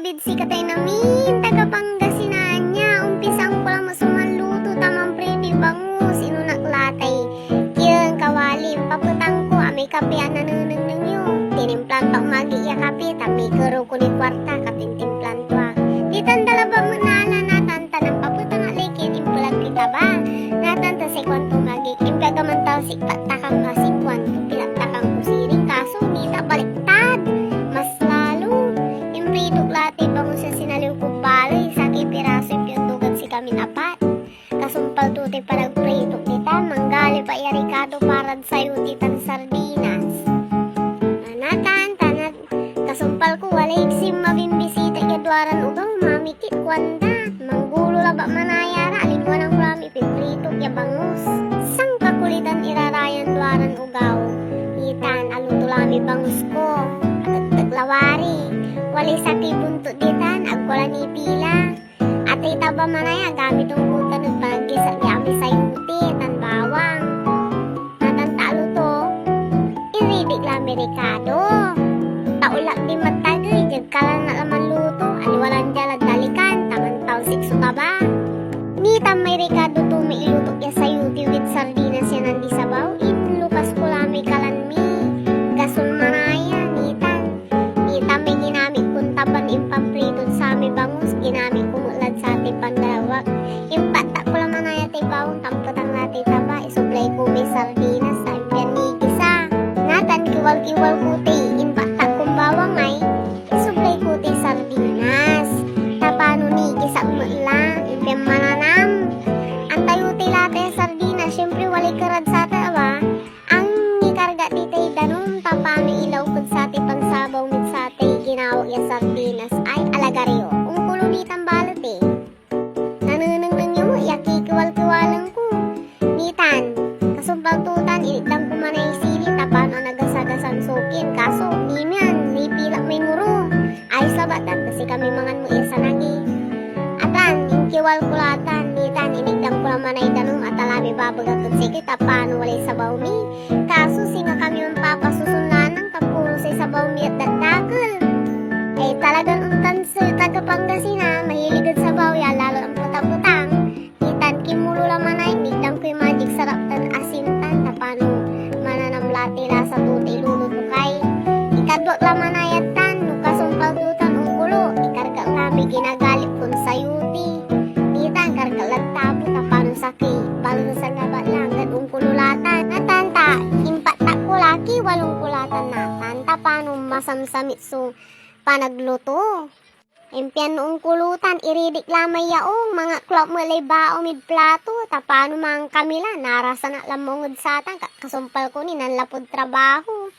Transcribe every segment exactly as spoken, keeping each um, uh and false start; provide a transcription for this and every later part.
Bid sikatayon amin taga Pangasinan ya, umpisan ko lamet so manluto ta manpritoy bangus, inunak la tay kien, kawali, impapetang ko, amay kapi a nanenengneng yo. Tinimplan to ak magi ya kapi, ta mikerew ko ni kuarta, kapintimplan to ak. Ditan da labat met nala, natan ta nampapetang ak lay kien, impelag koy taba. Natan ta say kuanto magi, impiag a mantalsik taktakam asin, kuanto pilaktakan ko sirin, kaso nita baliktad. Mas lalo, impritok la tay bangus ya sinaliw kod baley, sakey pirasoy piondog ed sikamin apat. Kasumpal to tay panagpritok ditan, manggalip ak ya rikado parad sayoti tan sardinas. Natan, ta nat-, kasumpal ko, walay sinmabin bisita ya duaran ogaw, mamikit, kuanda, "Manggulo labat manaya ra, alingwanan ko la may pipritok ya bangus." Sankakulitan irarayan duaran ogaw. Nitan, aluto la may bangus ko. Atektek lawari. Walay sakey buntot ditan, ag ko la nipila. Atay taba manaya, agamiten ko tan ed panagkisag ya amay sayoti tan bawang. Natan ta aluto, iridik la may rikado. Ta onla ak din matagey, diad kalan ak la manluto, aliwa lan dia lad dalikan, ta mantalsik so taba. Nitan may rikado to may ilutok ya sayoti ed sardinas ya nandisabaw, inlukas ko la may kalan mi. Gasol manaya, nitan. Nitan may ginamit kon taban impampritod samay bangus, ginamit ko met lad satay pandarawak. Impetak ko la manaya tay bawang, tan petang la tay taba, isublay ko may sardinas, tan pian nigisa. Natan kiwal-kiwal ko tay impetak kon bawang ay, isublay ko tay sardinas. Ta pano nigisa met la, impian mananam. Antayo tay latay sardinas, siyempre walay kerad satan, awa. Angikarga ti tay danum, ta panoy ilawked satay pansabaw mid satay ginawak ya sardinas ay alagar yo. Onkulo nitan balet eh. Nanenengneng yo met ya kikiwal-kiwalen ko. Nitan, kasumpal to tan, inikdan ko manay sili, ta pano a nagasa-gasan so kien, kaso, niman, nipilak may ngoro. Ayos labat tan, ta sikami mangan met ya sanagi. Atan, inkiwal ko la tan, nitan, inikdan ko la manay danum, ata la may babagak ed sikayo, ta pano walay sabaw mi. Kaso singa kami manpapasusun lanang, ta puro say sabaw mi et dakdakel. Ay, talagan ontan so taga Pangasinan, mahilig ed sabaw ya, lalo lan petang-petang. Itan kimulo la manay, inikdan koy Magic Sarap tan asin tan, ta pano mananam la ti lasa to ta iluluto kay. Ikadwak la manayat tan, no kasumpal to tan onkulo, ikargak la may ginagalip kon sayoti. Itan kargak lad tabo, ta pano sakey, balgesan labat la, anggad onkulo la tan. Natan ta, impatak ko la, kiwal onkulo la tan natan, ta pano masamsamit so panagluto. Impian no onkulo tan, iridik la may yaung, mangaklap met lay baong mid plato, ta pano mangan kami la, narasan ak la maong ed satan, ka-, kasumpal ko ni nanlapud trabaho.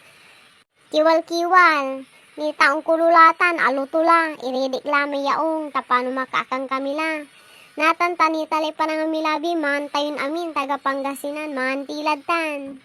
Kiwal-kiwal, nita onkulo la tan, aluto la, iridik la may yaung, ta pano makaakan kami la. Natan ta nita lay panangan mi labi, mangan tayon amin, taga Pangasinan, mangan ti lad tan.